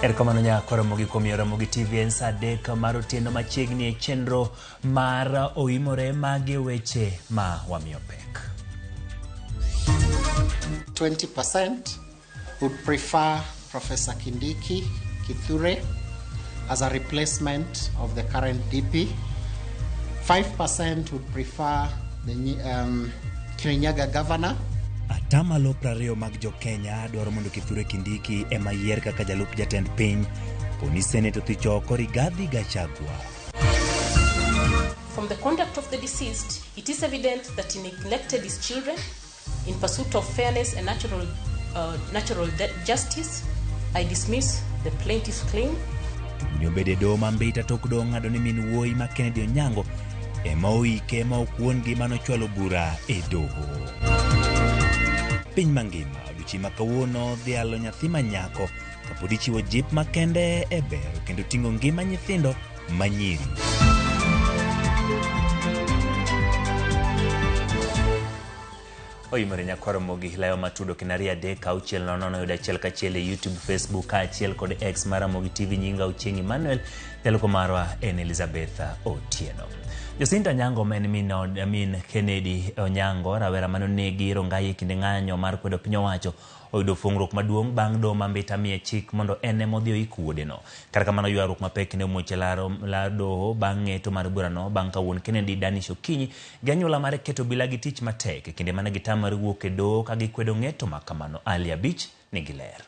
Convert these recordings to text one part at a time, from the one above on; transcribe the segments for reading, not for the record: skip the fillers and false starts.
Erokamano nyako Ramogi kuom miyo Ramogi TV en saa 3 mar otieno machiegni e chenro mar oimore magi weche ma wamiyo pek. 20% would prefer Professor Kindiki Kithure as a replacement of the current DP. 5% would prefer the Kirinyaga governor. Atamalo 20 mag jo-Kenya dwaro mondo Kithure Kindiki ema yier kaka jalup jatend piny poni Senate othicho oko Rigathi Gachagua. From the conduct of the deceased, it is evident that he neglected his children in pursuit of fairness and natural justice. I dismiss the plaintiff's claim. Tugni obedo e doho ma Mbita tok doho ng'ado ni min wuoyi ma Kennedy Onyango ema oike ma ok wuon-gi manochwalo bura e doho. Piny mangima odiochieng' ma kawuono dhialo nyathi ma nyako kapod ichiwo jip makende e bero kendo ting'o ngima nyithindo manyiri. Oimore nyakwaro Ramogi layo matudo kendo 2 3 6 0 0 yudo 1 ka 1 e YouTube, Facebook kaachiel kod X mar Ramogi TV. Nyinga Ochieng' Emmanuel, jalupo marwa en Elizabeth Otieno. Jacinta Onyango ma en min Kennedy Onyango, rawera mane onegi Rongai e kinde ng'anyo mar kwedo piny owacho, oyudo fuong'ruok maduong' bang' doho ma Mbita miye chik mondo en ema odhi oik wuodeno. Kata kamano ywaruok mapek ne omuoch e lar doho bang' ng'eto mar burano bang' ka wuon Kennedy Danish Okinyi gi anyuola mare keto obila gi tich matek e kinde mane gitamore wuok e doho ka gikwedo ng'eto ma kamano. Ali Abich nigi ler.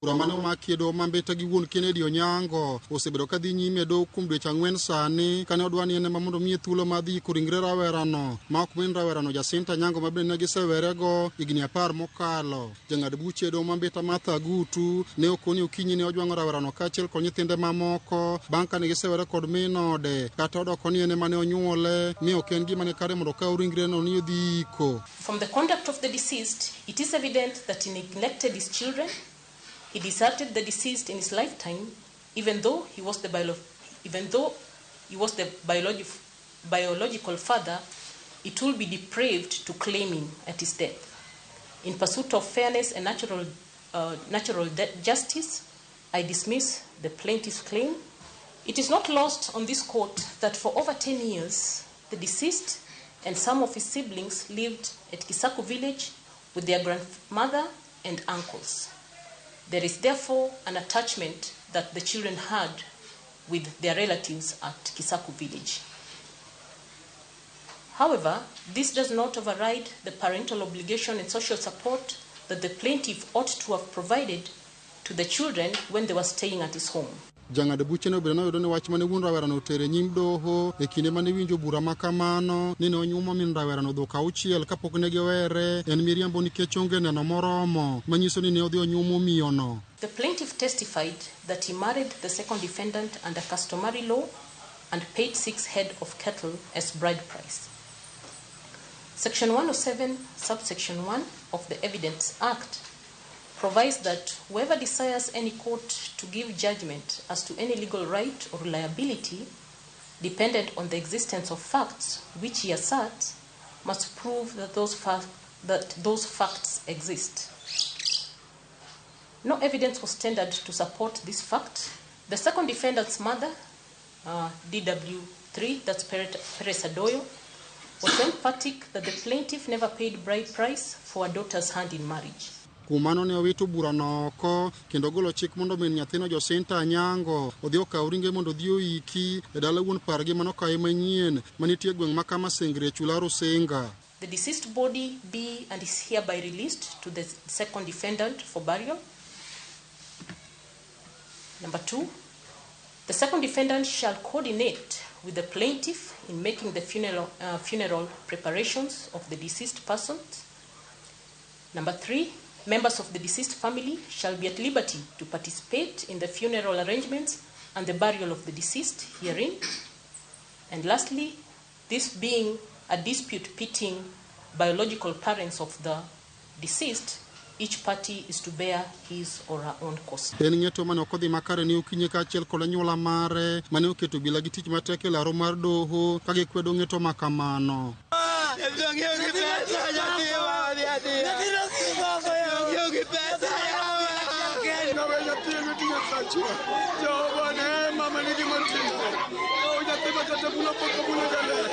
Bura mane omaki e doho ma Mbita gi wuon Kennedy Onyango osebedo ka dhi nyime e doho kuom dweche 4 sani, kane odwa ni en ema mondo omiye thuolo mar dhi iko ringre rawerano ma ok min rawerano Jacinta Onyango ma bende ne gisewerego higni 10 mokalo. Jang'ad buche e doho ma Mbita Martha Agutu ne okoni okinyi ne ojwang'o rawerano kaachiel kod nyithinde mamoko bang' kane gisewere kod min ode, kata odoko ni en ema ne onyuole, mi ok en gima ne kare mondo okaw ringreno ni odhi iko. From the conduct of the deceased, it is evident that he neglected his children. He deserted the deceased in his lifetime, even though he was the biological father. It will be depraved to claim him at his death. In pursuit of fairness and natural justice, I dismiss the plaintiff's claim. It is not lost on this court that for over 10 years, the deceased and some of his siblings lived at Kisaku village with their grandmother and uncles. There is therefore an attachment that the children had with their relatives at Kisaku village. However, this does not override the parental obligation and social support that the plaintiff ought to have provided to the children when they were staying at his home. Jang'ad buche ne obedo noyudo ni wach mane wuon rawerano otere nyim doho e kinde mane iwinjo bura ma kamano ni ne onyuomo min rawerano dhok 6 kapok ne giwere en miriambo nikech onge neno moromo manyiso ni ne odhi onyuomo miyono. The plaintiff testified that he married the second defendant under customary law and paid 6 head of cattle as bride price. Section 107, subsection 1 of the Evidence Act provides that whoever desires any court to give judgment as to any legal right or liability dependent on the existence of facts which he asserts must prove that those facts exist. No evidence was tendered to support this fact. The second defendant's mother, DW3, that's Perez Adoyo, was emphatic that the plaintiff never paid bride price for her daughter's hand in marriage. Kuom mano ne owito burano oko kendo golo chik mondo min nyathino Jacinta Onyango odhi okaw ringre mondo odhi oiki e dala wuon pargi manokawe manyien manitie e gweng' ma Kamasengre e chula Rusinga. The deceased body be and is hereby released to the second defendant for burial. Number 2, the second defendant shall coordinate with the plaintiff in making the funeral preparations of the deceased person. Number 3, members of the deceased family shall be at liberty to participate in the funeral arrangements and the burial of the deceased herein. And lastly, this being a dispute pitting biological parents of the deceased, each party is to bear his or her own cost. En ng'eto mane ok odhi makare ne okinyi kaachiel kod anyuola mare mane oketo obila gi tich matek e laro mar doho ka gikwedo ng'eto ma kamano. Nawe nyathi e lwet Nyasachwa. Jehova ne mama nigi motimo. Oh, nyathi ma kata bulo pok obulo jaler.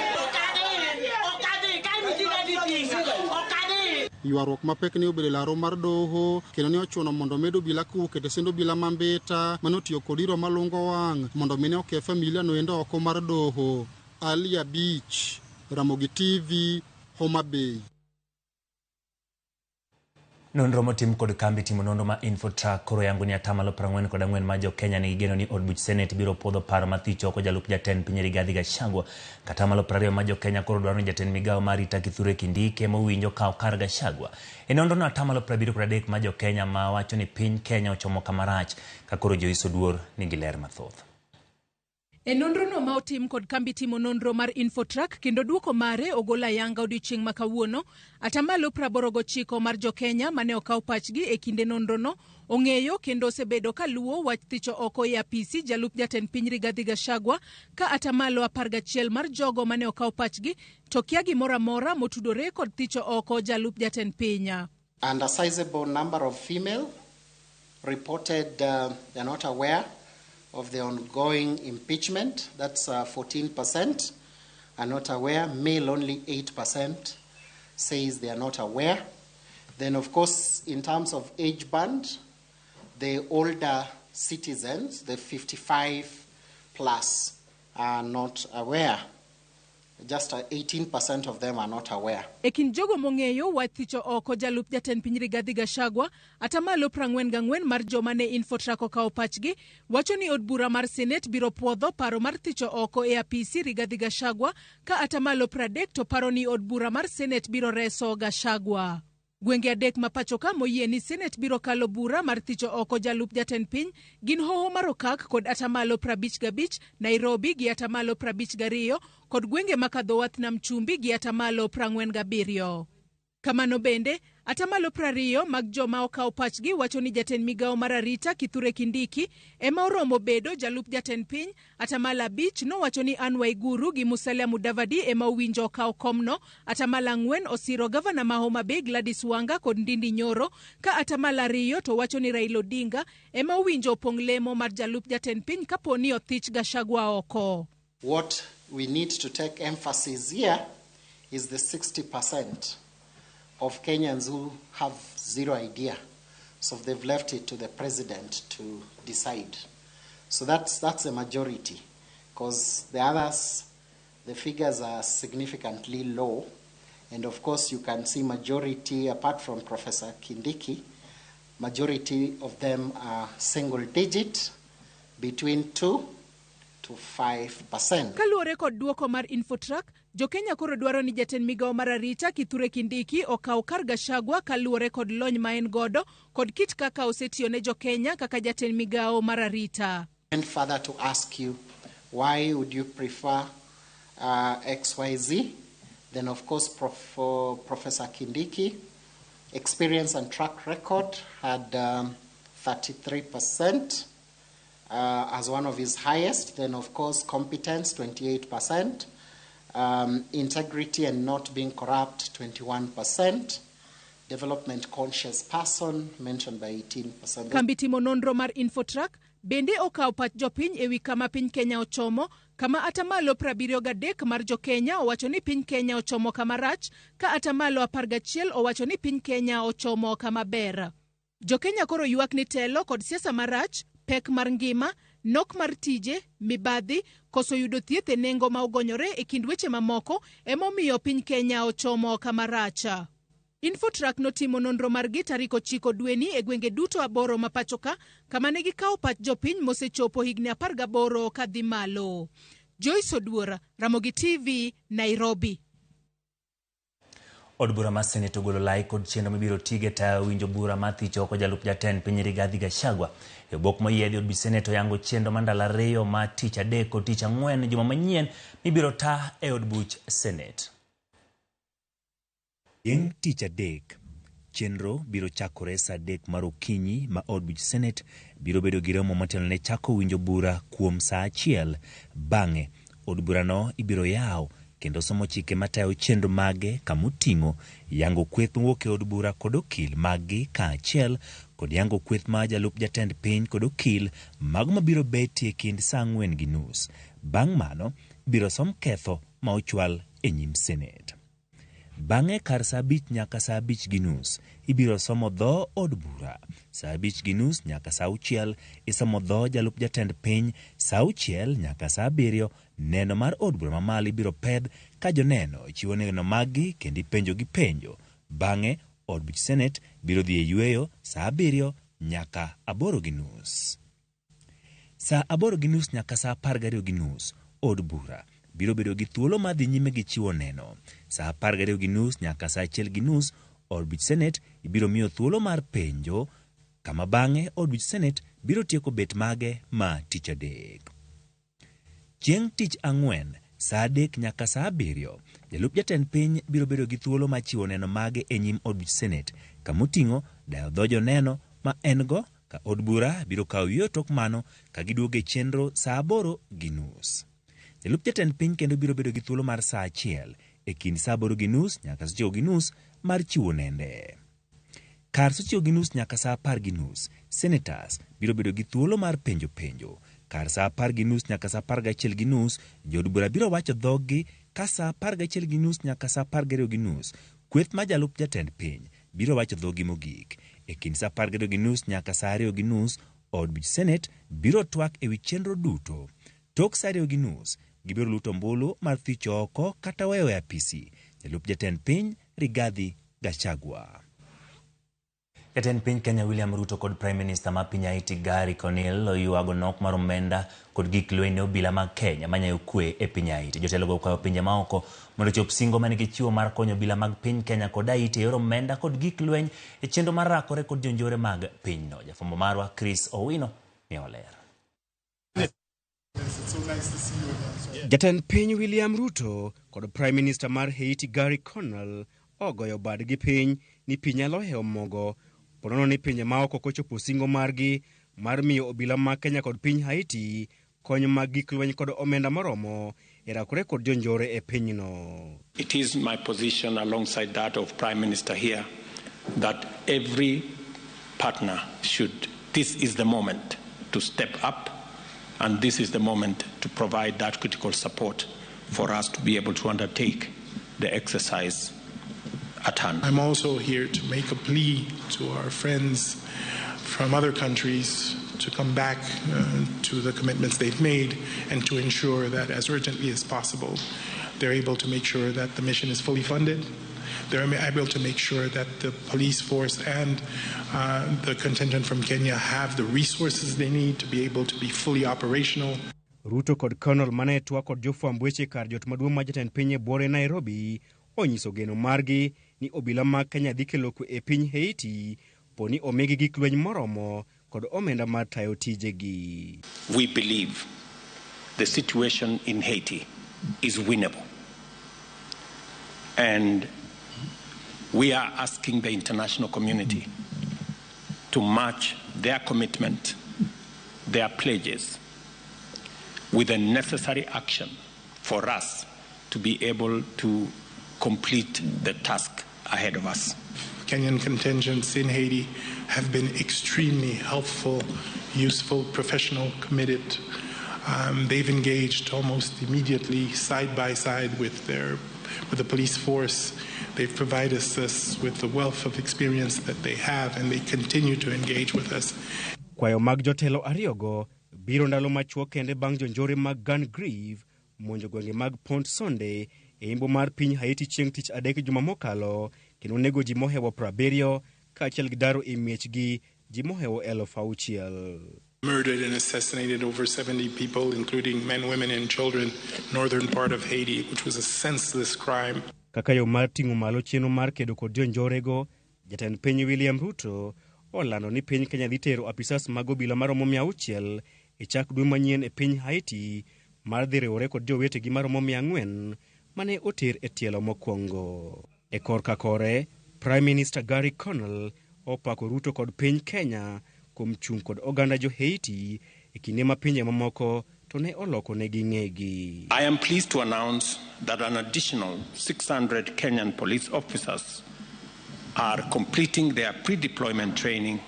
Ywaruok mapek ne obedo e laro mar doho kendo ne ochuno mondo omed obila kowuok e tesend obila ma Mbita mane otiyo kod iro malungo wang' mondo mi ne oke familia no endo oko mar doho. Ali Abich, Ramogi TV, Homa Bay. Nonro motim kod kambi timo nonro ma Infotrack koro yango ni atamalo 44 ma jo-Kenya nigi geno ni od buch Senate biro puodho paro ma thicho oko jalup jatend piny Rigathi Gachagua. Katamalo 20 ma jo-Kenya koro dwaro ni jatend migawo mar arita Kithure Kindiki ema owinjo kaw kar Gachagua. E nonrono atamalo 73 ma jo-Kenya ma wacho ni piny Kenya ochomo kama rach ka koro Joyce Oduor nigi ler mathoth. E nonrono ma otim kod kambi timo nonro mar Infotrack kendo duoko mare ogol ayanga odiochieng' ma kawuono, atamalo 89 mar jo-Kenya mane okaw pachgi e kinde nonrono ong'eyo kendo osebedo ka luwo wach thicho oko e apisi jalup jatend piny Rigathi Gachagua, ka atamalo 11 mar jogo mane okaw pachgi to kia gimoro amora motudore kod thicho oko jalup jatend piny. And a sizable number of female reported they are not aware of the ongoing impeachment. That's 14% are not aware. Male only 8% says they are not aware. Then, of course, in terms of age band, the older citizens, the 55 plus, are not aware. Just 18% of them are not aware. E kind jogo mong'eyo wach thicho oko jalup jatend piny Rigathi Gachagua, atamalo 44 mar joma ne Infotrack okawo pachgi wacho ni od bura mar Senate biro puodho paro mar thicho oko e apisi Rigathi Gachagua, ka atamalo 30 to paro ni od bura mar Senate biro reso Gachagua. Gwenge adek ma pacho ka moyie ni Senate biro kalo bura mar thicho oko jalup jatend piny gin Hoho mar Okak kod atamalo 55, Nairobi gi atamalo 52 kod gwenge makadho wath Nam Chumbi gi atamalo 47. Kamano bende, atamalo 20 mag joma okawo pachgi wacho ni jatend migawo mar arita Kithure Kindiki ema oromo bedo jalup jatend piny. Atamalo 5 nowacho ni Anne Waiguru gi Musalia Mudavadi ema owinjo okaw komno. Atamalo 4 osiro gavana ma Homa Bay Gladys Wanga kod Ndindi Nyoro, ka atamalo 2 to wacho ni Raila Odinga ema owinjo opong' lemo mar jalup jatend piny kapo ni othich Gachagua oko. What we need to take emphasis here is the 60% of Kenyans who have zero idea. So they've left it to the president to decide. So that's a majority, because the others, the figures are significantly low. And of course, you can see majority, apart from Professor Kindiki, majority of them are single digit, between 2 to 5%. Kaluwore kod duoko mar Infotrack, jo-Kenya koro dwaro ni jatend migawo mar arita Kithure Kindiki okaw kar Gachagua kaluwore kod lony ma en godo kod kit kaka osetiyo ne jo-Kenya kaka jatend migawo mar arita. And further to ask you, why would you prefer XYZ? Then of course, Professor Kindiki, experience and track record had 33% as one of his highest. Then of course, competence, 28%. Integrity and not being corrupt, 21%. Development conscious person, mentioned by 18%. Kambi timo nonro mar Infotrack bende okawo pach jopiny ewi kama piny Kenya ochomo, kama atamalo 73 mar jo-Kenya owacho ni piny Kenya ochomo kama rach, ka atamalo 11 owacho ni piny Kenya ochomo kama ber. Jo-Kenya koro ywak ni telo kod siasa marach, pek mar ngima, nok mar tije, mibadhi, koso yudo thieth e nengo ma ogonyore e kind weche mamoko emomiyo piny Kenya ochomo kama rach. Infotrack notimo nonro margi tarik 9 dweni e gwenge duto 8 ma pacho ka, kama ne gikawo pach jopiny mosechopo higni 18 kadhi malo. Joyce Oduor, Ramogi TV, Nairobi. Od bura mar Senate ogolo lai kod chenro mibiro tige tayo winjo bura mar thicho oko jalup jatend piny Rigathi Gachagua. E obok moyiedhi od buch Senate oyango chenro mar ndalo 2 mar tich adek kod tich ang'wen juma manyien mibiro ta e od buch Senate. Chieng' tich adek, chenro biro chakore saa 3 mar okinyi ma od buch Senate biro bedo gi romo motelo ne chako winjo bura kuom saa 1. Bang'e, od burano ibiro yaw kendo somo chike matayo chenro mage kamoting'o yango kweth mowuok e od bura kod okil maggi kaachiel kod yango kweth mar jalup jatend piny kod okil mago mabiro betie kind saa 4:30. Bang' mano, ibiro som ketho ma ochwal e nyim Senet. Bang'e kar saa 5 nyaka saa 5:30 ibiro somo dho od bura. Saa 5:30 nyaka saa 6 isomo dho jalup jatend piny. Saa 6 nyaka saa 7 neno mar od bura mamalo ibiro pedh ka joneno chiwo neno maggi kendo ipenjo gi penjo. Bang'e od buch Senet biro dhi e yweyo saa 7 nyaka 8:30. Saa 8:30 nyaka saa 12:30 od bura biro bedo gi thuolo mar dhi nyime gi chiwo neno. Saa 12:30 nyaka saa 1:30 od buch Senet ibiro miyo thuolo mar penjo, kama bang'e od buch Senet biro tieko bet mage ma tich adek. Chieng' tich ang'wen saa 3 nyaka saa 7 jalup jatend piny biro bedo gi thuolo mar chiwo neno mage e nyim od buch Senet, kamoting'o dayo dho joneno ma en go ka od bura biro kawo yweyo tok mano ka giduogo e chenro saa 8:30. Jalup jatend piny kendo biro bedo gi thuolo mar saa 1 e kind saa 8:30 nyaka saa 9:30 mar chiwo nende. Kar saa 9:30 nyaka saa 10:30 senators biro bedo gi thuolo mar penjo penjo. Kar saa 10:30 nyaka saa 11:30 jood bura biro wacho dhoggi ka saa 11:30 nyaka saa 12:30 kweth ma jalup jatend piny biro wacho dhoggi mogik. E kind saa 12:30 nyaka saa 2:30 od buch Senet biro twak ewi chenro duto. Tok saa 2:30 gibiro luto ombulu mar thicho oko kata weyo e apisi jalup jatend piny Rigathi Gachagua. Jatend piny Kenya William Ruto kod Prime Minister ma piny Haiti Garry Conille oywago nok mar omenda kod gik lweny ne obila mag Kenya manyayo kwe e piny Haiti. Jotelogo okwayo pinje maoko mondo ochop singo mane gichiwo mar konyo obila mag piny Kenya kod Haiti e yor omenda kod gik lweny e chenro mar rakore kod jonjore mag pinyno. Jafwambo marwa Chris Owino miyowa ler. Jatend piny William Ruto kod Prime Minister mar Haiti Garry Conille ogoyo badgi piny ni pi nyalo hewo mogo ponono ni pinje maoko kochopo singo margi mar miyo obila mag Kenya kod piny Haiti kony mag gik lweny kod omenda moromo e rakore kod jonjore e pinyno. It is my position alongside that of Prime Minister here that every partner should, this is the moment to step up, and this is the moment to provide that critical support for us to be able to undertake the exercise at hand. I'm also here to make a plea to our friends from other countries to come back to the commitments they've made and to ensure that as urgently as possible they're able to make sure that the mission is fully funded. They're able to make sure that the police force and the contingent from Kenya have the resources they need to be able to be fully operational. Ruto kod Conille mane twak kod jofwamb weche kar jot maduong' mar jatend piny e buore Nairobi onyiso geno margi ni obila mag Kenya dhi kelo kwe e piny Haiti po ni omigi gik lweny moromo kod omenda mar tayo tijegi. We believe the situation in Haiti is winnable. And we are asking the international community to match their commitment, their pledges, with the necessary action for us to be able to complete the task ahead of us. Kenyan contingents in Haiti have been extremely helpful, useful, professional, committed. They've engaged almost immediately side by side with the police force. They've provided us with the wealth of experience that they have, and they continue to engage with us. Kwayo mag jotelo ariyogo biro ndalo machuok kende bang' jonjore mag Gun Grieve monjo gwenge mag Pont Sonde e imbo mar piny Haiti chieng' tich adek juma mokalo kendo nego ji mohewo 70 kaachiel gi daro e miechgi ji mohewo 6,000. Murdered and assassinated over 70 people, including men, women, and children, northern part of Haiti, which was a senseless crime. Kaka yo mar ting'o malo chenro mar kedo kod jonjorego, jatend piny William Ruto olando ni piny Kenya dhi tero apisas mag obila maromo 600 e chak dwe manyien e piny Haiti mar dhi riwore kod jowetegi maromo 400 mane oter e tielo mokwongo. E korka kore, Prime Minister Garry Conille opako Ruto kod piny Kenya kuom chung' kod oganda jo Haiti e kinde ma pinje mamoko to ne olokonegi ng'egi. I am pleased to announce that an additional 600 Kenyan police officers are completing their pre-deployment training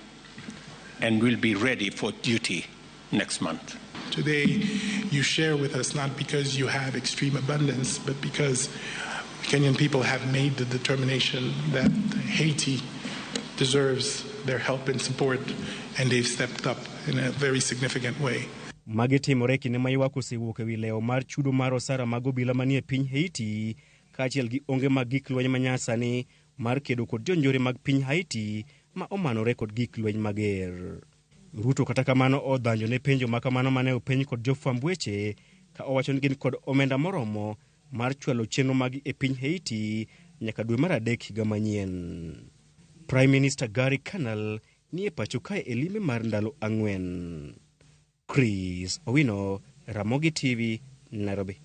and will be ready for duty next month. Today, you share with us not because you have extreme abundance, but because Kenyan people have made the determination that Haiti deserves their help and support, and they've stepped up in a very significant way. Magi timore e kinde ma ywak osewuok e wi lewo mar chudo mar osara mag obila manie piny Haiti kaachiel gi onge mag gik lweny manyasani mar kedo kod jonjore mag piny Haiti ma omanore kod gik lweny mager. Ruto kata kamano odhanjo ne penjo ma kamano mane openj kod jofwamb weche ka owacho ni gin kod omenda moromo mar chwalo chenro maggi e piny Haiti nyaka dwe mar adek higa manyien. Prime Minister Gary Canal nie pacho kae e limbe mar ndalo ang'wen. Chris Owino, Ramogi TV, Nairobi.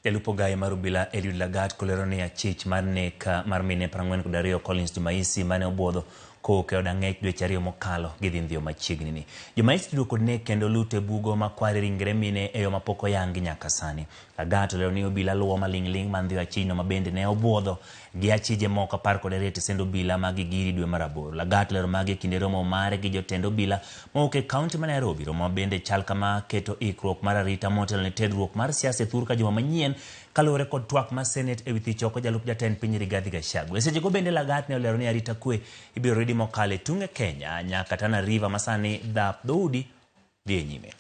Jalup ogaye mar obila Eliud Lagat kolero ni achich mar nek mar mine 42 Collins Jumaisi mane obuodho kowuok e od ang'ech dweche ariyo mokalo gidhi ndhiyo machiegni ni. Jumaisi tudo kod nek kendo lut e bugo makware ringre mine e yo mapok oyangi nyaka sani. Lagat olero ni obila luwo maling'ling' mar ndhiyo achichno ma bende ne obuodho gi achije moko 12 e tesend obila ma Gigiri dwe mar aboro. Lagat olero magi e kinde romo mare gi jotend obila mowuok e kaunti ma Nairobi. Romo ma bende chal kama keto ikruok mar arita motelo ne terruok mar siasa e thur ka juma manyien kaluwore kod twak mar Senate ewi thich oko jalup jatend piny Rigathi Gachagua. E sechego bende Lagat ne olero ni arita kwe ibiro ridi mokalo e tunge Kenya nyaka Tana River ma sani dhap dhoudi dhi e nyime.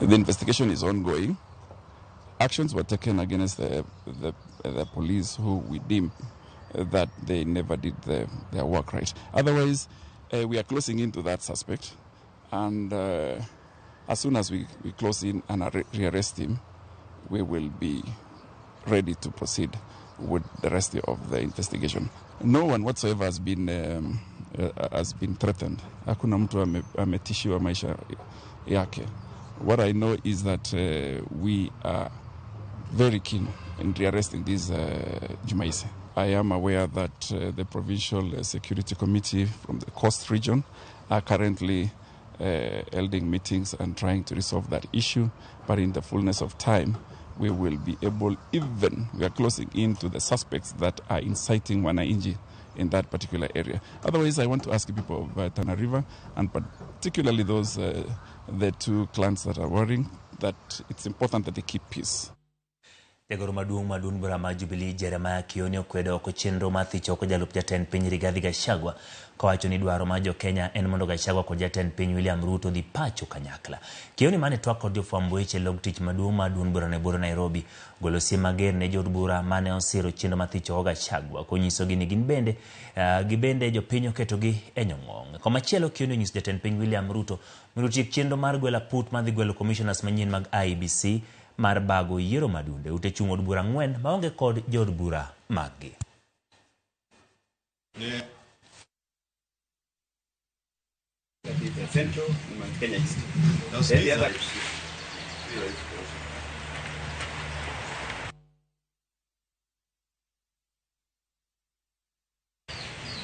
The investigation is ongoing. Actions were taken against the police who we deem that they never did their work right. Otherwise, we are closing into that suspect, and as soon as we close in and rearrest him, we will be ready to proceed with the rest of the investigation. No one whatsoever has been threatened. Hakuna mtu ametishiwa maisha yake. What I know is that we are very keen in rearresting this Jumaisi. I am aware that the Provincial Security Committee from the Coast region are currently holding meetings and trying to resolve that issue, but in the fullness of time, we will be able, even we are closing in to the suspects that are inciting wananchi in that particular area. Otherwise, I want to ask people of Tana River, and particularly those, the two clans that are worrying, that it's important that they keep peace. Jagoro maduong' mar duond bura mar Jubilee Jeremiah Kioni okwedo oko chenro mar thich oko jalup jatend piny Rigathi Gachagua kowacho ni dwaro mar jo-Kenya en mondo Gachagua kod jatend piny William Ruto dhi pacho kanyakla. Kioni mane twak kod jofwamb weche e log tich maduong' mar duond burano e boro Nairobi golo siem mager ne jood bura mane osiro chenro mar thich oko Gachagua konyisogi ni gin bende gibende jopiny oketogi e nyong'ong'. Komachielo Kioni onyiso jatend piny William Ruto mondo otiek chenro mar gwelo aput madhi gwelo commissioners manyien mag IEBC mar bago yiero madunde ute chung' od bura 4 maonge kod jood bura maggi.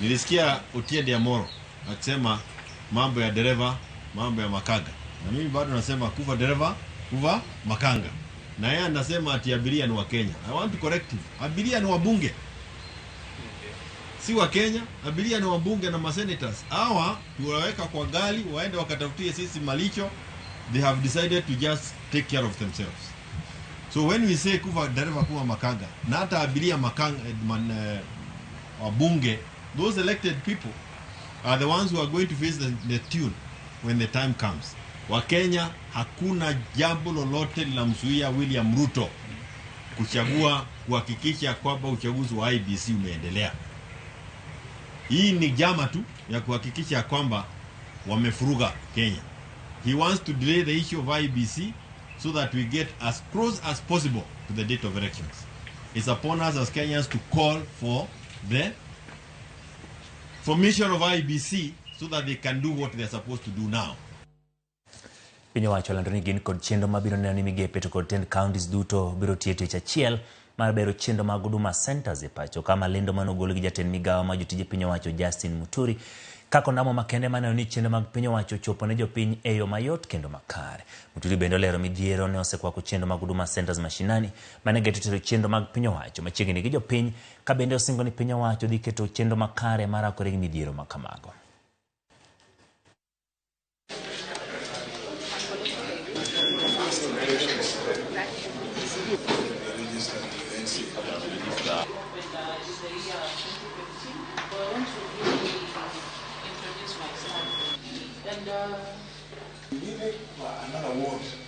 Nilisikia Otiende Amollo akisema mambo ya dereva, mambo ya makanga, na mimi bado nasema kuva dereva, kuva makanga. Na yeye anasema ati abiria ni wa Kenya. I want to correct him. Abiria ni wabunge, si wa Kenya. Abiria ni wabunge na masenators. Hawa tuwaweka kwa gari waende wakatafutie sisi malicho. They have decided to just take care of themselves. So when we say kuva dereva, kuva makanga, na hata abiria makanga, wabunge, those elected people are the ones who are going to face the tune when the time comes. Wakenya, hakuna jambo lolote linamzuia William Ruto kuchagua, kuhakikisha kwamba uchaguzi wa IEBC umeendelea. Hii ni jama tu ya kuhakikisha kwamba wamefuruga Kenya. He wants to delay the issue of IEBC so that we get as close as possible to the date of elections. It's upon us as Kenyans to call for the formation of IEBC so that they can do what they are supposed to do now. Piny owacho olando ni gin kod chenro mabiro neno ni migepe to kod tend counties duto biro tiyo tich achiel mar bero chenro mag Huduma Centers e pacho kama lendo mane ogol gi jatend migawo ma jotije piny owacho Justin Muturi kaka ondamo makende maneno ni chenro mag piny owacho chopo ne jopiny e yo mayot kendo makare. Muturi bende olero midhiero ne osekwako chenro mag Huduma Centers mashinani mane geto tero chenro mag piny owacho machiegni gi jopiny ka bende osingo ni piny owacho dhi keto chenro makare mar rakore gi midhiero ma kamago.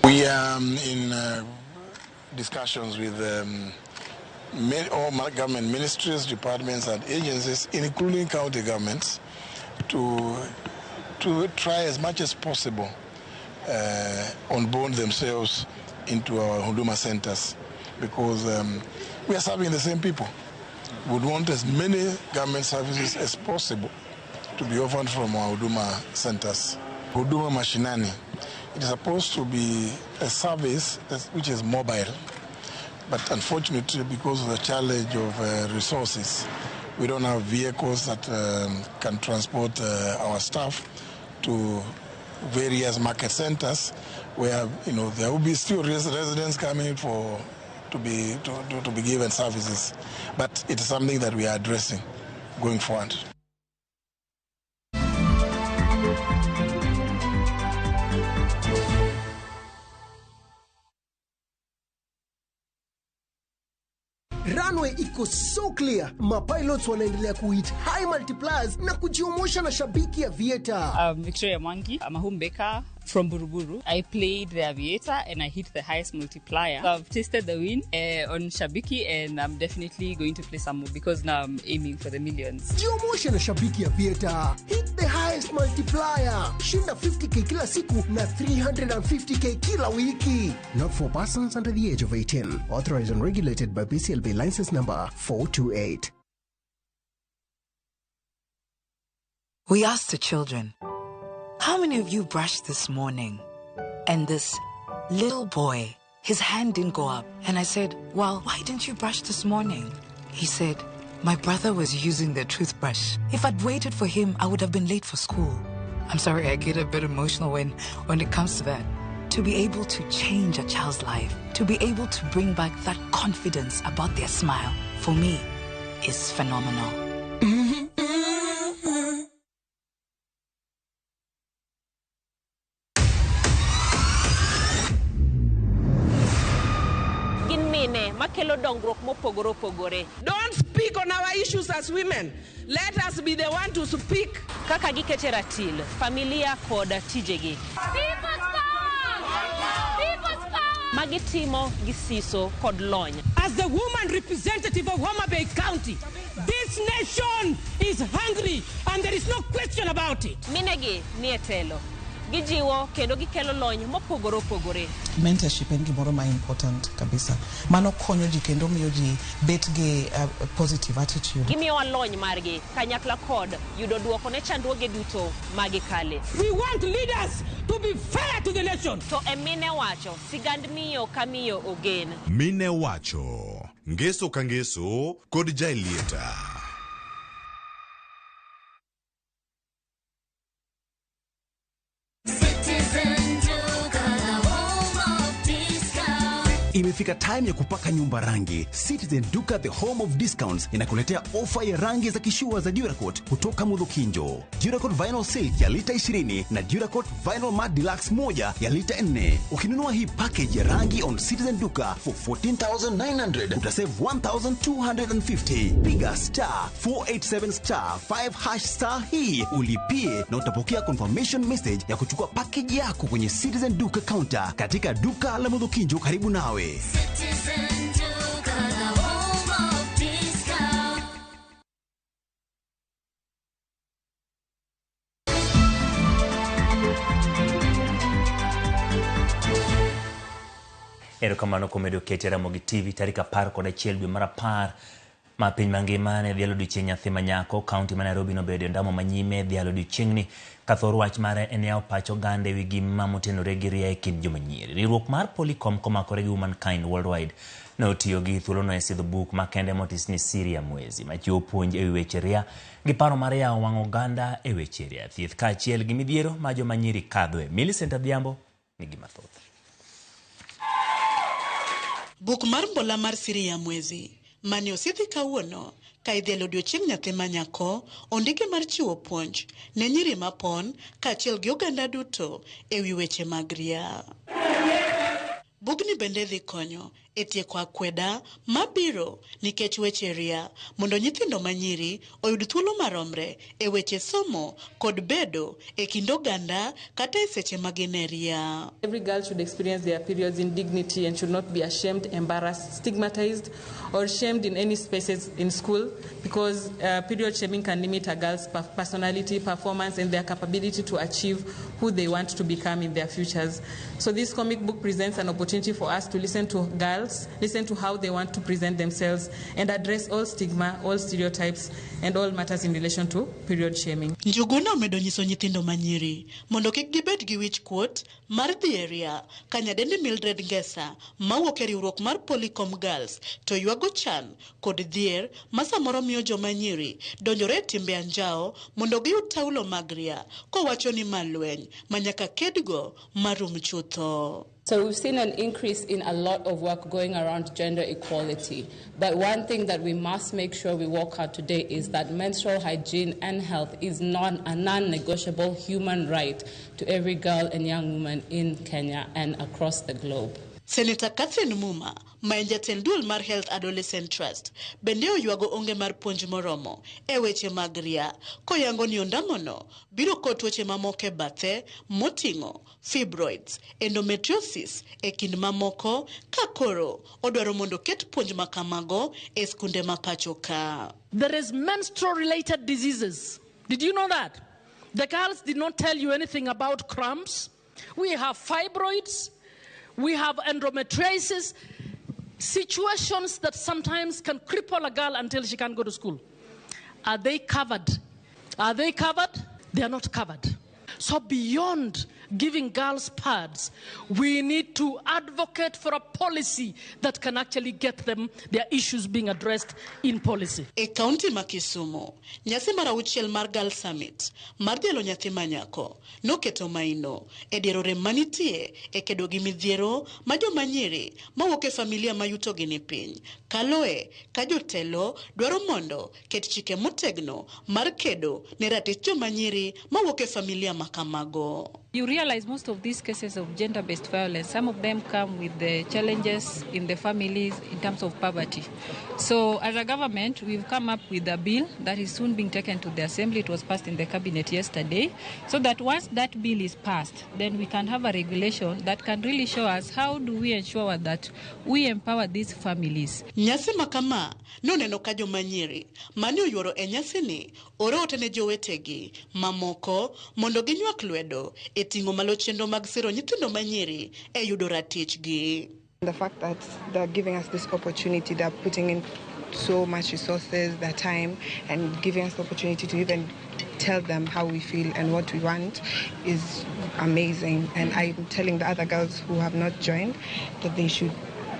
We are in discussions with all government ministries, departments and agencies, including county governments, to try as much as possible onboard themselves into our Huduma centers, because we are serving the same people. We would want as many government services as possible to be offered from our Huduma centers. Huduma Mashinani, it is supposed to be a service which is mobile, but unfortunately, because of the challenge of resources, we don't have vehicles that can transport our staff to various market centers where, you know, there will be still residents coming for to be given services, but it is something that we are addressing going forward. Runway iko so clear, mapilots wanaendelea kuhit high multipliers na kujiomosha na shabiki ya Aviator. Victoria Mwangi, I'm a home baker from Buruburu. I played the Aviator and I hit the highest multiplier. So I've tasted the win on Shabiki and I'm definitely going to play some more because now I'm aiming for the millions. Jiomoshe na Shabiki Aviator. Hit the highest multiplier. Shinda 50k kila siku na 350k kila wiki. Not for persons under the age of 18. Authorized and regulated by BCLB license number 428. We asked the children, how many of you brushed this morning? And this little boy, his hand didn't go up. And I said, well, why didn't you brush this morning? He said, my brother was using the toothbrush. If I'd waited for him, I would have been late for school. I'm sorry, I get a bit emotional when it comes to that. To be able to change a child's life, to be able to bring back that confidence about their smile, for me, is phenomenal. Don't speak on our issues as women. Let us be the one to speak. Kaka gikete ratil, familia kod tijegi. People's power! People's power! Magitimo gisiso kod lony. As the woman representative of Homa Bay County, this nation is hungry and there is no question about it. Minegi nie telo. Gijiwo kendo gikelo lony mopogore opogore. Mentorship en gimoro ma important kabisa. Mano konyo ji kendo miyo ji bet gi positive attitude. Gimiyowa lony margi kanyakla kod yudo duoko ne chandruoge duto magikale. We want leaders to be fair to the nation. To e mine wacho sigand miyo ka miyo ogen. Mine wacho ngeso ka ngeso kod Jailieta. Imefika time ya kupaka nyumba rangi. Citizen Duka, the home of discounts, inakuletea ofa ya rangi za kishua za Duracoat kutoka Mudhokinjo. Duracoat Vinyl Silk ya lita 20 na Duracoat Vinyl Matte Deluxe 1 ya lita 4. Ukinunua hii package ya rangi on Citizen Duka for 14,900, utasave 1,250. Piga star 487 star 5 hash star hii ulipie na utapokea confirmation message ya kuchukua package yako kwenye Citizen Duka counter katika duka la Mudhokinjo karibu nawe. Citizen Duka, the home of discount. Erokamano kuom medo kete Ramogi TV tarik 11 dwe mar 10 ma piny mangima ne dhialo odiochieng' nyathi ma nyako. Kaunti ma Nairobi nobedo e ndamo manyime dhialo odiochieng'ni ka thor wach mare en yawo pach oganda ewi gima motenore gi ria e kind joma nyiri. Riwruok mar Polycom komakore gi Womankind Worldwide Ne otiyo gi thuolono e sidho buk makende motis ni Siri ya Mwezi machiwo puonj ewi weche ria gi paro mar yawo wang' oganda e weche ria, thieth kaachiel gi midhiero ma joma nyiri kadhoe. Millicent Adhiambo nigi mathoth. Buk mar mbola mar Siri ya Mwezi mane osidhi kawuono ka idhialo odiochieng' nyathi ma nyako ondike mar chiwo puonj ne nyiri mapon kaachiel gi oganda duto ewi weche mag ria. Bugni bende dhi konyo e tieko akweda mabiro nikech weche ria mondo nyithindo manyiri oyud thuolo maromre e weche somo kod bedo e kind oganda kata e seche ma gin e ria. Every girl should experience their periods in dignity and should not be ashamed, embarrassed, stigmatized, or shamed in any spaces in school, because period shaming can limit a girl's personality, performance, and their capability to achieve who they want to become in their futures. So this comic book presents an opportunity for us to listen to girls, listen to how they want to present themselves, and address all stigma, all stereotypes, and all matters in relation to period shaming. Njuguna omedo nyiso nyithindo manyiri mondo kik gibed gi wich kuot mar dhi e ria ka nyadendi Mildred Ngesa mawuok e riwruok mar Polycom Girls to ywago chan kod dhier ma samoro miyo joma nyiri donjore e timbe anjawo mondo giyud taulo mag ria kowacho ni ma lweny ma nyaka kedgo marum chutho. So we've seen an increase in a lot of work going around gender equality. But one thing that we must make sure we walk out today is that menstrual hygiene and health is not a non-negotiable human right to every girl and young woman in Kenya and across the globe. Senator Catherine Muma, ma en jatend duol mar Health Adolescent Trust, bende oywago onge mar puonj moromo e weche mag ria, koyango ni ondamono biro kod tuoche mamoko e bathe moting'o fibroids, endometriosis e kind mamoko, ka koro odwaro mondo ket puonj ma kamago e skunde ma pacho ka. There is menstrual related diseases. Did you know that? The girls did not tell you anything about cramps. We have fibroids. We have endometriosis, situations that sometimes can cripple a girl until she can't go to school. Are they covered? Are they covered? They are not covered. So beyond giving girls pads, we need to advocate for a policy that can actually get them their issues being addressed in policy. E kaunti ma Kisumu, nyasi mar auchiel mar Girl Summit mar dhialo nyathi ma nyako noketo maino e dier orem manitie e kedo gi midhiero ma joma nyiri mawuok e familia ma yutogi ni piny kaloe ka jotelo dwaro mondo ket chike motegno mar kedo ne ratich joma nyiri mawuok e familia ma kamago. You realize most of these cases of gender-based violence, some of them come with the challenges in the families in terms of poverty. So as a government, we've come up with a bill that is soon being taken to the assembly. It was passed in the cabinet yesterday, so that once that bill is passed, then we can have a regulation that can really show us how do we ensure that we empower these families. Nyasi ma kama noneno ka joma nyiri mane oyuoro e nyasini oro ote ne jowetegi mamoko mondo ginywak lwedo e ting'o malo chenro mag siro nyithindo manyiri e yudo ratichgi. The fact that they're giving us this opportunity, they're putting in so much resources, their time, and giving us the opportunity to even tell them how we feel and what we want is amazing. And I'm telling the other girls who have not joined that they should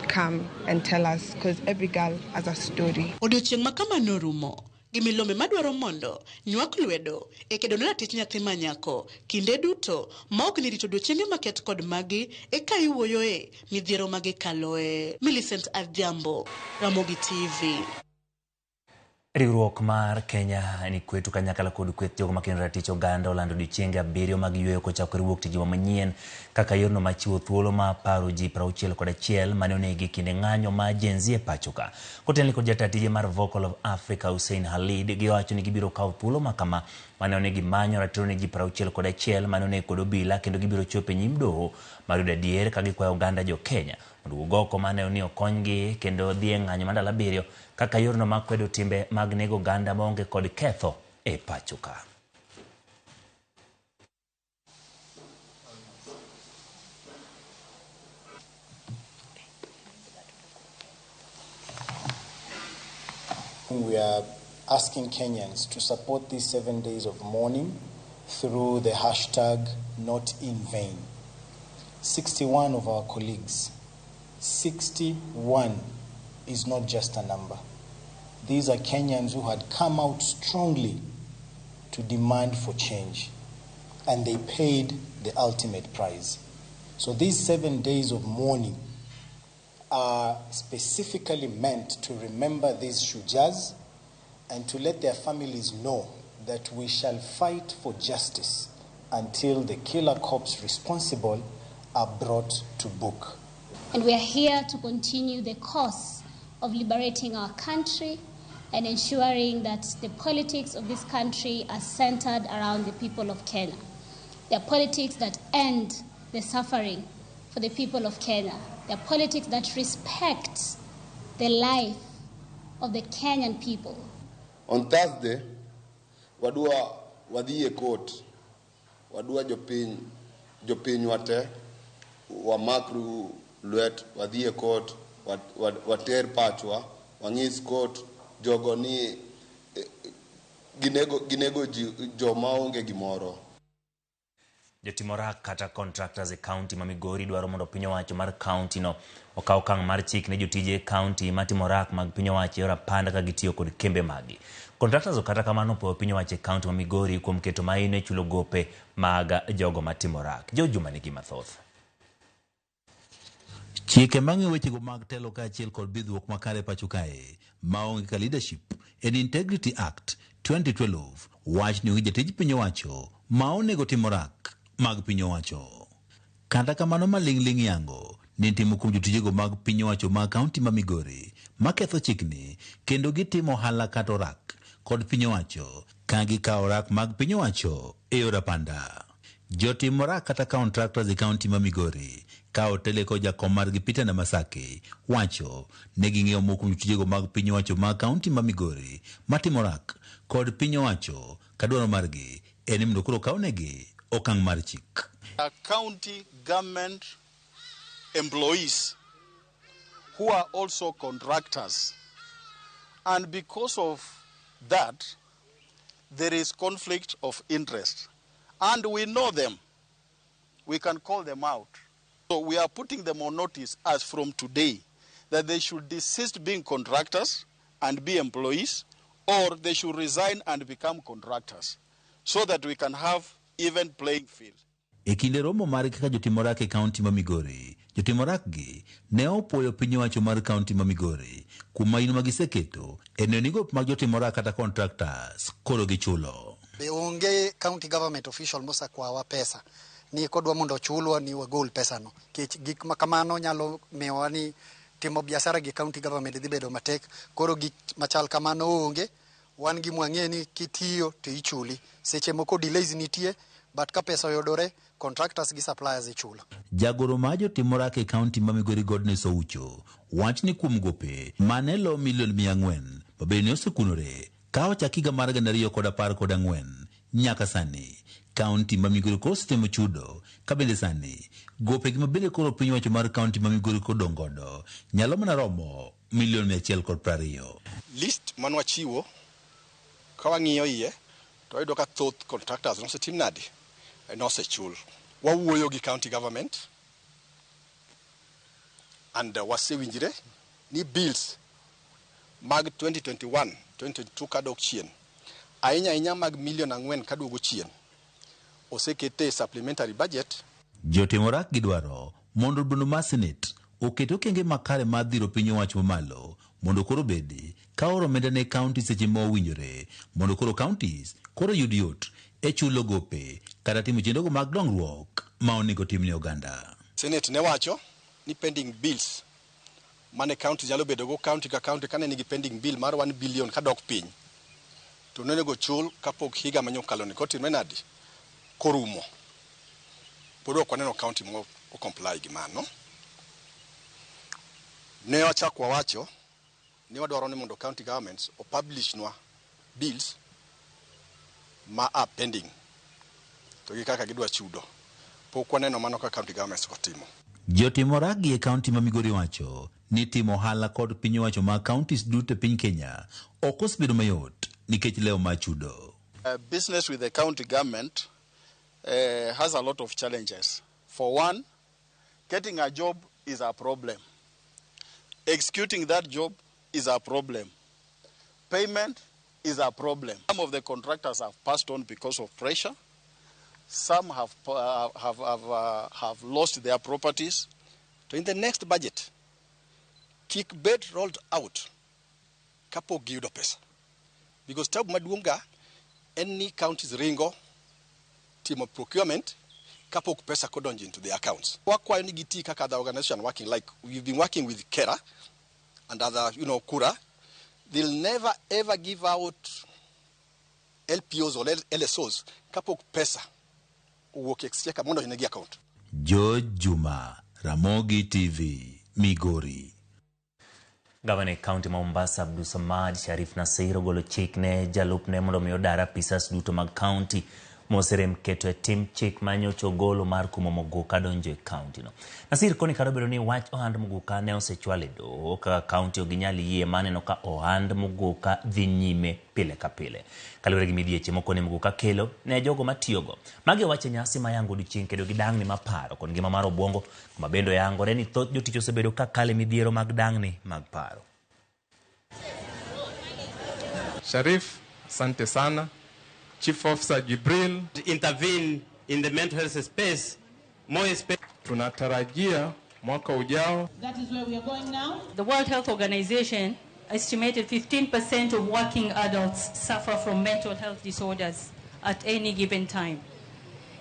come and tell us, because every girl has a story. Odiochieng' ma kama norumo gi milome madwaro mondo nywak lwedo e kedo ne ratich nyathi ma nyako kinde duto ma ok ni rito odiochienge maket kod magi eka iwuoyoe midhiero ma gikaloe. Millicent Adhiambo, Ramogi TV. Riwruok mar Kenya ni kwetu kanyakla kod kweth jogo makendo ratich oganda olando odiochienge 7 mag yweyo kochakore wuok tich juma manyien kaka yorno machiwo thuolo ma paro ji 61 mane onegi kinde ng'anyo ma Gen Z e pacho ka. Kotelni kod jata tije mar Vocal of Africa Hussein Khalid, giwacho ni gibiro kawo thuolo ma kama mane onegi manyo ratiro ne ji 61 mane oneg kod obila, kendo gibiro chopo e nyim doho mar yudo adier ka gikwayo oganda jo Kenya mondo owuog mane ni okonygi kendo dhi e ng'anyo mar ndalo 7 kaka yorno mar kwedo timbe mag nego oganda maonge kod ketho e pacho ka. We are asking Kenyans to support these 7 days of mourning through the hashtag #NotInVain. 61 of our colleagues, 61 is not just a number. These are Kenyans who had come out strongly to demand for change, and they paid the ultimate price. So these 7 days of mourning are specifically meant to remember these shujas and to let their families know that we shall fight for justice until the killer cops responsible are brought to book. And we are here to continue the cause of liberating our country and ensuring that the politics of this country are centered around the people of Kenya. They are politics that end the suffering for the people of Kenya. They are politics that respect the life of the Kenyan people. On Thursday, wadwa wadhi e court, wadwa jopiny wate, wamakru lwet, wadhi e court, water pachwa, wang'is court jogo ni ginego ji joma onge gimoro. Jotim orak kata contractors e kaunti ma Migori dwaro mondo piny owacho mar kaunti no okaw okang' mar chik ne jotije e kaunti matimo orak mag piny owacho e yor apanda ka gitiyo kod kembe maggi. Contractors kata kamano opoyo piny owacho e kaunti ma Migori kuom keto maino e chulo gope mag jogo matimo orak. George Juma nigi mathoth. Chike mang'iyo wechego mag telo kaachiel kod bidhruok makare pacho kae maonge ka Leadership and Integrity Act 2012 wach ni onge jatij piny owacho ma onego tim orak mag piny owacho. Kata kamano maling'ling' yango ni timo kuom jotijego mag piny owacho mag kaunti ma Migori maketho chikni kendo gitimo ohala kata orak kod piny owacho ka gikawo orak mag piny owacho e yor apanda. Jotim orak kata contractors e kaunti ma Migori ka otele kod jakom margi Peter Namasaki wacho ne ging'iewo moko kuom jotijego mag piny owacho mag kaunti ma Migori matimo orak kod piny owacho ka dwaro margi en ni mondo koro okawnegi okang' mar chik. County government employees who are also contractors, and because of that there is conflict of interest, and we know them, we can call them out. So we are putting them on notice as from today that they should desist being contractors and be employees, or they should resign and become contractors so that we can have even playing field. E kinde romo margi kaka jotim orak e kaunti ma Migori, jotim orak gi ne opuoyo piny owacho mar kaunti ma Migori kuom maino ma giseketo e neno ni gop mag jotim orak kata contractors koro gichulo. Be onge county government official mosekwawa pesa ni kodwa mondo ochulwa ni wagol pesano, nikech gik ma kamano nyalo miyowa ni timo biashara gi county government dhi bedo matek. Koro gik machal kamano onge, wan gi mwang'e ni kitiyo to ichuli, seche moko delays nitie, but ka pesa oyudore contractors gi suppliers ichulo. Jagoro mar jotim orak e kaunti ma Migori Godness Oucho wach ni kuom gope mane lo milion 400 mabende ne osekunore ka ochak higa mar 2014 nyaka sani kaunti ma Migori koro osetimo chudo ka bende sani gopegi mabende koro piny owacho mar kaunti ma Migori kodong' godo nyalo mana romo milion 120. List manwachiwo ka wang'iyo iye to wayudo ka thoth contractors nosetim nadi, nosechul. Wawuoyo gi county government and wasewinjre ni bills mag 2021 2022 kadok chien, ahinya ahinya mag milion 4 kaduogo chien, osekete supplementary budget. Jotim orak gidwaro mondo od bura mar Senate oket okenge makare mar dhiro piny owacho mamalo mondo koro bedi ka oro omenda ne kaunti seche ma owinjore mondo koro counties koro yud yot e chulo gope kata timo chenrogo mag dongruok ma onego tim ne oganda. Senate ne wacho ni pending bills mane county nyalo bedo go county ka county kane nigi pending bill mar 1 billion kadok piny to nonego chul kapok higa manyokalo ni kotimre nadi korumo. Pod ok waneno county mo comply gi mano. Ne wachako wawacho ni wadwaro ni mondo county governments o publish nwa bills ma are pending to gi kaka gidwa chudo. Pok waneno mano ka county governments otimo. Jotim orak gi e kaunti ma Migori wacho ni timo ohala kod piny owacho mag counties duto e piny Kenya ok osebedo mayot nikech lewo mar chudo. Business with the county government has a lot of challenges. For one, getting a job is a problem. Executing that job is a problem. Payment is a problem. Some of the contractors have passed on because of pressure. Some have lost their properties. So in the next budget, kik bed rolled out kapok giyudo pesa. Because tabu maduong' ga en ni counties ringo timo procurement kapok pesa kodonjo into the accounts. Wakwayo ni giti kaka other organization working, like we've been working with KERA and other, you know, KURA. They'll never ever give out LPOs or LSOs kapok pesa owuok e exchequer mondo onegi account. George Juma, Ramogi TV, Migori. Gavana e kaunti ma Mombasa Abdulsamad Sharif Nasir ogolo chik ne jalupne mondo mi odar apisas duto mag kaunti moserem keto e tim chik manyocha ogolo mar kumo Muguka donjo e kaunti no. Nasir koni kata obedo ni wach ohand Muguka ne osechwal e doho kaka kaunti ok ginyal yie maneno ka ohand Muguka dhi nyime pile ka pile. Kaluwore gi midhieche moko ni Muguka kelo ne jogo matiyogo. Magi owacho e nyasi mayango odiochieng' kedo gi dang'ni mar paro kod ngima mar obuongo kuma bende oyangore ni thoth jotich osebedo ka kale midhiero mag dang'ni mag paro. Sharif, asante sana. Chief Officer Jibril intervene in the mental health space, more space. Tunatarajia mwaka ujao. That is where we are going now. The World Health Organization estimated 15% of working adults suffer from mental health disorders at any given time.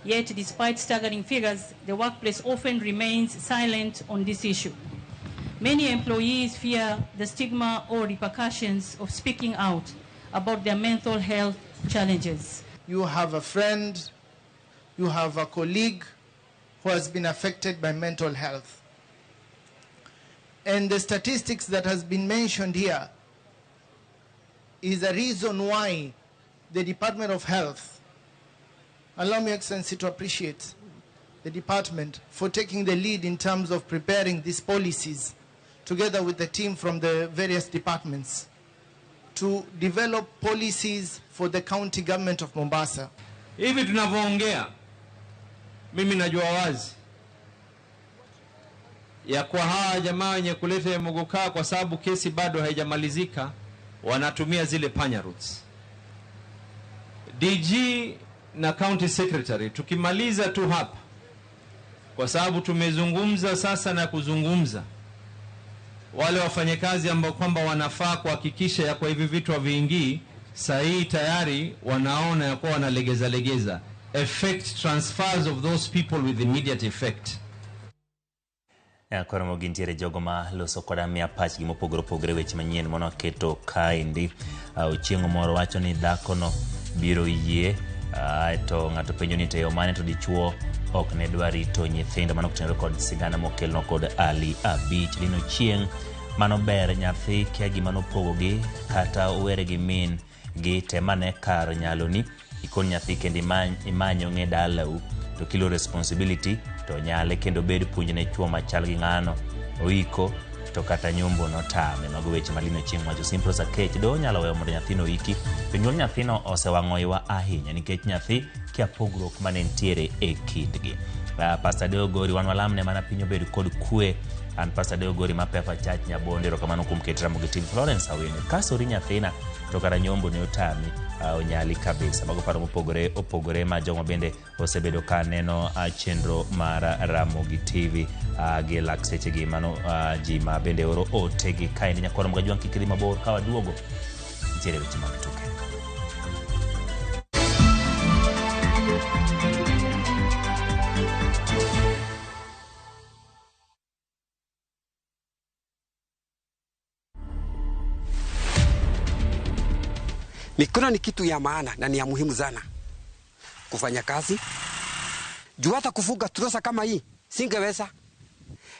Yet, despite staggering figures, the workplace often remains silent on this issue. Many employees fear the stigma or repercussions of speaking out about their mental health challenges. You have a friend, you have a colleague who has been affected by mental health. And the statistics that has been mentioned here is a reason why the Department of Health, allow me, Excellency, to appreciate the department for taking the lead in terms of preparing these policies together with the team from the various departments to develop policies for the county government of Mombasa. Hivi tunavyoongea, mimi najua wazi ya kwa hawa jamaa wenye kuleta Muguka, kwa sababu kesi bado haijamalizika, wanatumia zile panya routes. DG na county secretary, tukimaliza tu hapa, kwa sababu tumezungumza sasa na kuzungumza, wale wafanyakazi ambao kwamba wanafaa kuhakikisha ya kwa hivi vitu haviingii, sahi tayari wanaona ya kwa wanalegeza legeza. Effect transfers of those people with immediate effect. Koro mogintiere jogo ma loso koda miya pachgi mopogore opogore weche manyien mano keto kaendi. Ochieng' moro wacho ni dhakono biro yie, to ng'ato penjo ni to yo mane to dichuo ok ne dwa rito nyithindo. Mano kotenore kod sigana mokelno kod Ali Abich. Lino Chieng' mano ber nyathi kia gima nopogogi kata owere gi min gi temane kar nyaloni ikon nyathi kendo imany ong'e dalau to kilo responsibility to nyale kendo bed puonj ne chuo machal gi ng'ano oiko to kata nyombo notame. Mago weche ma Lino Chieng' wacho. Simple Sakech do nyalo weyo mondo nyathino oiki. Jonyuol nyathino osewang'o iwa ahinya nikech nyathi kia pogruok mane nitiere e kindgi. Pastor Deo Gori wan walamne mana piny obed kod kwe. An Pastor Deo Gori ma Pefa Church Nyabonde, erokamano kuom keto Ramogi TV. Florence Awino kasori nyathina to kata nyombo ne otami, onyali kabisa. Mago paro mopogore opogore ma jogo bende osebedo ka neno chenro mar Ramogi TV gi lak sechegi. Mano ji ma bende oro otegi kaendi. Nyakwar Mgajwang' kik idhi mabor, ka waduogo nitiere weche mag tuke. Mikono ni kitu ya maana na ni ya muhimu sana kufanya kazi. Juu hata kufuga trosa kama hii singeweza,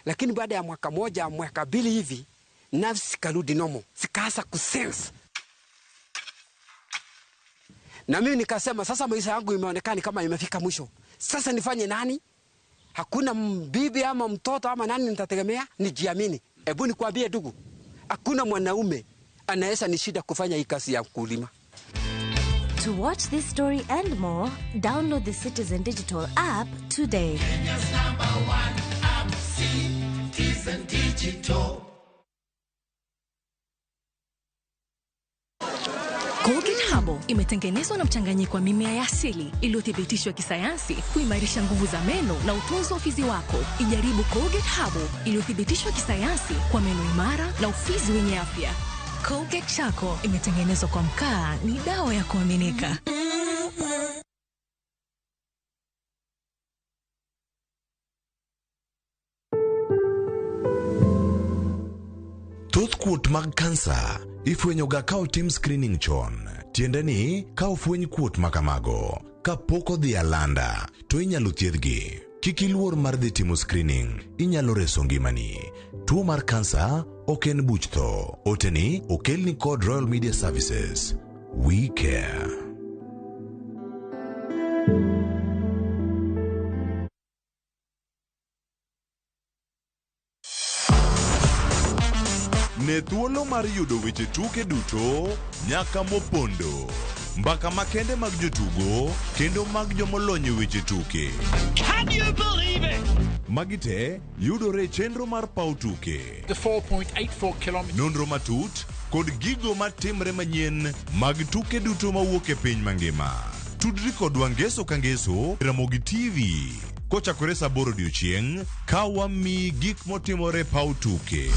lakini baada ya mwaka moja mwaka mbili hivi nafsi karudi normal, sikaanza kusense. Na mimi nikasema sasa maisha yangu imeonekana kama imefika mwisho. Sasa nifanye nani? Hakuna bibi ama mtoto ama nani nitategemea, nijiamini. Hebu nikwambie ndugu, hakuna mwanaume anaweza nishida kufanya hii kazi ya kulima. To watch this story and more, download the Citizen Digital app today. Kenya's number one app, Citizen Digital. Charcoal imetengenezwa na mchanganyiko wa mimea ya asili iliyothibitishwa kisayansi kuimarisha nguvu za meno na utunzi wa ufizi wako. Ijaribu Colgate Herbal iliyothibitishwa kisayansi kwa meno imara na ufizi wenye afya. Colgate Charcoal imetengenezwa kwa mkaa, ni dawa ya kuaminika. Thoth kuot mag kansa ifwenyoga ka otim screening chon. Tiende ni ka ofweny kuot ma kamago kapok odhi alanda to inyalo thiedhgi. Kik iluor mar dhi timo screening, inyalo reso ngimani. Tuo mar kansa ok en buch tho. Oteni okelni kod Royal Media Services. We care. Ne thuolo mar yudo weche tuke duto nyaka mopondo. Mbaka makende mag jotugo kendo mag jomolony e weche tuke. Can you believe it? Magi te yudore e chenro mar paw tuke. The 4.84 kilometers. Nonro matut kod gigo matimre manyien mag tuke duto mawuok e piny mangima. Tudri kodwa ngeso ka ngeso Ramogi TV kochakore saa 8 odiochieng' ka wamiyi gik motimore e paw tuke.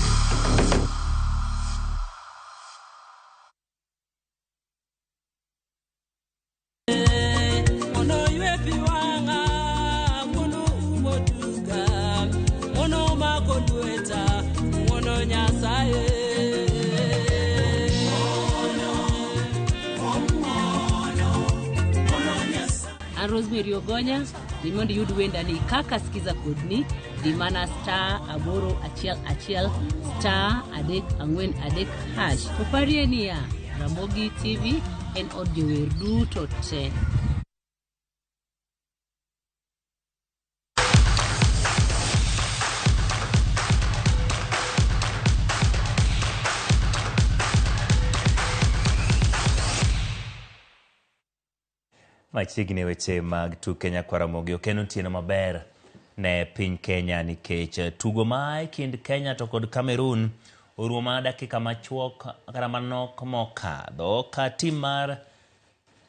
An Rosemary Ogonya, dhi mondo iyud wendani kaka sikiza kodni, dhi mana star 811 star 343 hash. To parie niya, Ramogi TV en od jower duto te. Machiegni weche mag tuke nyakwar Ramogi ok en otieno maber ne piny Kenya nikech tugo ma e kind Kenya to kod Cameroon orumo mana dakika machuok kata manok mokadho ka tim mar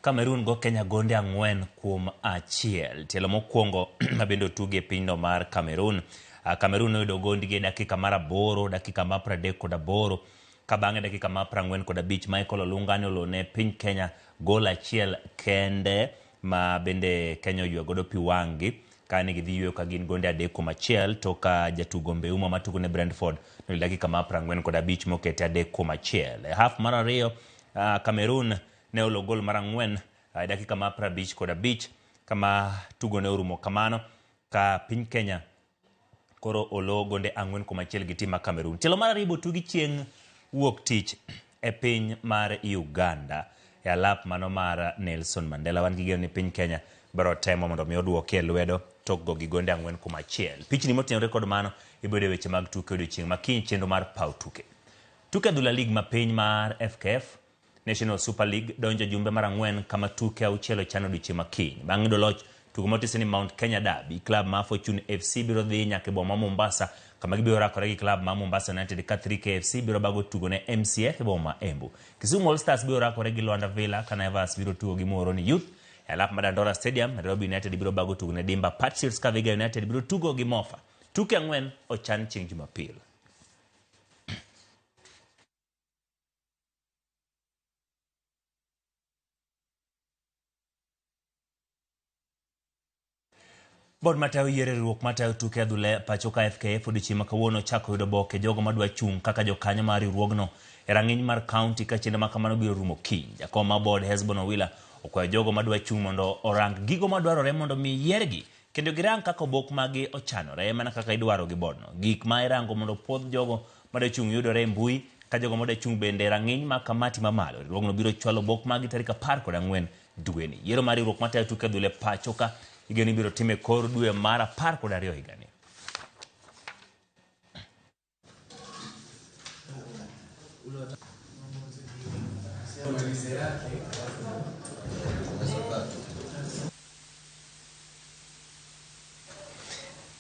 Cameroon go Kenya gonde 4-1. Tielo mokwongo ma bende otugi e pinyno mar Cameroon. Cameroon noyudo gondgi e dakika mar 8, dakika mar 38, ka bang'e dakika mar 45 Michael Olunga ne olone piny Kenya gol achiel kende ma bende Kenya oywe godo pi wang'gi ka ne gidhi yweyo ka gin gonde 3-1 to ka jatugo Mbeuma matugo ne Brentford noyudo dakika mar 45 mokete 3-1. E half mar ariyo Cameroon ne olo gol mar 4 e dakika mar 55 kama tugo ne orumo kamano ka piny Kenya koro olo gonde 4-1 gi tim mar Cameroon. Tielo mar ariyo tugi chieng' wuok tich e piny mar Uganda e alap mano mar Nelson Mandela. Wan gi geno ni piny Kenya biro temo mondo mi oduoke e lwedo tok go gi gonde 4-1. Pichni motenore kod mano ibedo e weche mag tuke odiochieng' ma kiny chenro mar paw tuke. Tuke adhula league ma piny mar FKF National Super League donjo jumbe mar 4 kama tuke 6 ochano odiochieng' ma kiny. Bang' yudo loch tugo motisi ni Mount Kenya Derby, klab ma Fortune FC biro dhi nyaka e boma ma Mombasa kama gibiro rakore gi klab ma Mombasa United ka 3KFC biro bago tugo ne MCF e boma ma Embu. Kisumu All Stars biro rakore gi Luanda Villa ka Naivas biro tugo gi Muhoroni Youth. E alap mar Dandora Stadium, Nairobi United biro bago tugo ne Dimba Patriots ka Vihiga United biro tugo gi Mofa. Tuke 4 ochan chieng' Jumapil. Bod matayo yiero riwruok matayo tuke adhula pacho ka FKF odiochieng' ma kawuono chako yudo boke jogo madwa chung' kaka jokanyo mar riwruogno e rang'iny mar kaunti ka chenro ma kamano biro rumo kiny. Jakom mar bod Hesbon Owila okwayo jogo madwa chung' mondo orang gigo madwarore mondo mi yiergi kendo girang kaka obok magi ochanore mana kaka idwaro gi bodno. Gik ma irango mondo puodh jogo madwa chung' yudore e mbui ka jogo madwa chung' bende e rang'iny mar kamati mamalo. Riwruogno biro chwalo obok magi tarik 14 dweni. Yiero mar riwruok matayo tuke adhula pacho ka igeno ibiro time kor dwe mar 12 higani.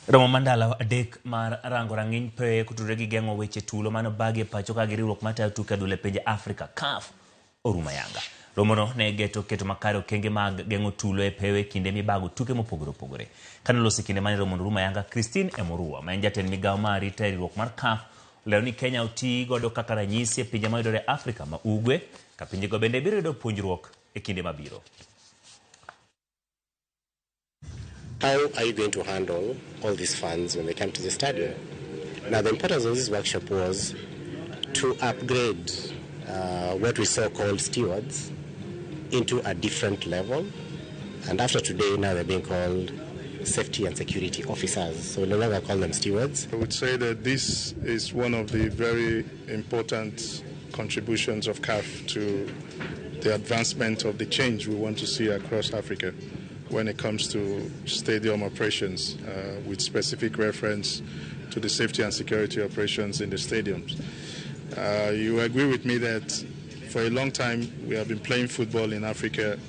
Romo mar ndalo 3 mar rango rang'iny pe kotudore gi geng'o weche tulo mane obagi e pacho ka gi riwruok matayo tuke adhula e pinje Afrika CAF orumo ayanga. Romono ne geto keto makare okenge mag geng'o tulo e pewe kinde mibago tuke mopogore opogore. Kane oloso kinde mane romono orumo ayanga, Christine Emurua ma en jatend migawo mar arita e riwruok mar CAF olero ni Kenya oti godo kaka ranyisi e pinje mayudore Afrika ma Ugwe ka pinjego bende biro yudo puonjruok e kinde mabiro. How are you going to handle all these funds when they come to the stadium? Now, the importance of this workshop was to upgrade what we saw called stewards into a different level. And after today, now they're being called safety and security officers. So we no longer call them stewards. I would say that this is one of the very important contributions of CAF to the advancement of the change we want to see across Africa when it comes to stadium operations, with specific reference to the safety and security operations in the stadiums. You agree with me that for a long time we have been playing football in Africa.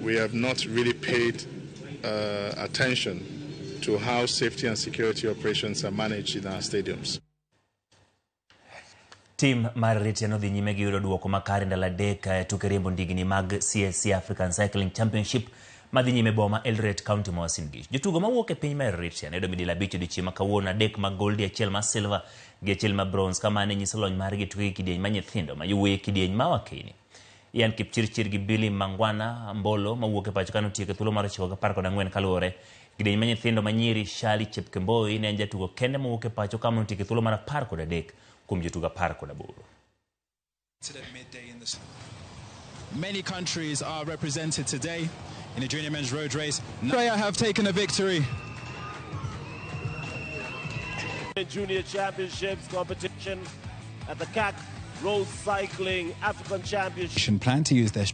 We have not really paid attention to how safety and security operations are managed in our stadiums. Tim mar Eritrea nodhi nyime gi yudo duoko makare ndalo adek e tuke riembo ndigni mag CSC African Cycling Championship madhi nyime boma Eldoret County ma Uasin Gishu. Jotugo mawuok e piny mar Eritrea ne yudo midila 5 odiochieng' ma kawuono, 3 mag goldi, 1 mar silver gi 1 mar bronze, kama ne nyiso lony margi e tuke kidieny ma nyithindo ma yowuoyi e kidieny ma wakeni. Ian Kipchirchir gi Billy Mangwana Mbolo mawuok e pacho ka notieko e thuolo mar 9 gi 14 kaluwore. Kidieny ma nyithindo ma nyiri Shali Chepkemboi ne en jatugo kende mawuok e pacho ka notieko e thuolo mar 13 kuom jotugo 18. Many countries are represented today in the junior men's road race. Australia have taken a victory. Junior Championships competition at the CAC Road Cycling African Championship. Plan to use their